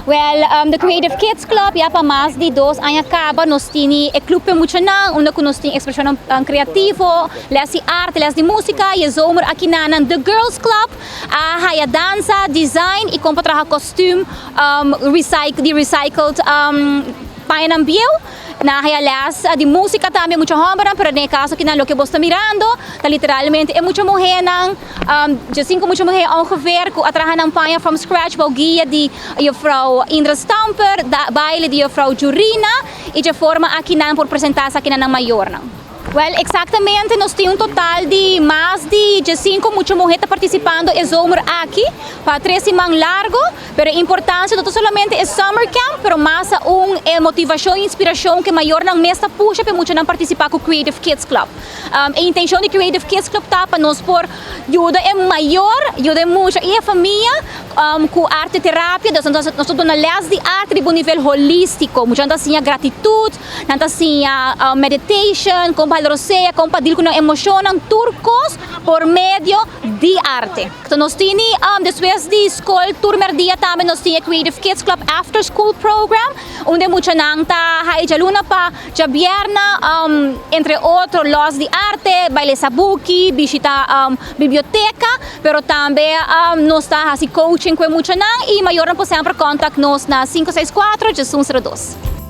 Well, the Creative Kids Club, ya pa mas di 2 aña caba, nos tin e club pa muchanan, unda cu nos tin expresion creativo, les di arte, les di musica, y zomer aki na The Girls Club, a haya danza, design y con pa traha costume di recycled paña bieu. Nan a haya les di musica tambe, mucha homber, pero den caso aki nan loke bo ta mirando, ta literalmente e mucha muhernan, di cinco mucha muher ongeveer, cu a traha nan paña from scratch, bou guia di juffrouw Indra Stamper, da baile di juffrouw Jurina, y di forma aki nan por presenta aki na mayornan. Well, exactamente, nos tin un total di mas di 5 mucha muher participando e zomer aki, pa 3 siman largo, pero e importancia no solamente e summer camp, pero mas un e motivacion y inspiracion cu mayornan mes ta pusha pa muchanan participa cu Creative Kids Club. E intencion di Creative Kids Club ta pa nos por yuda e mayor, yuda mucha y e famia cu arte terapia, nos ta duna les di arte di un nivel holistico, mucha nan siña gratitud, nan ta siña meditation, con pa con pa deal cu emocion, tur cos por medio di arte. Anto, nos tin, despues di scol, tur dia tambe nos tin Creative Kids Club After School Program, unda muchanan ta haya dialuna pa diabierna, entre otro, les di arte, baile sabuki, bishita biblioteca, pero tambe nos ta haci coaching cu muchanan y mayornan por semper contact nos na 564 102.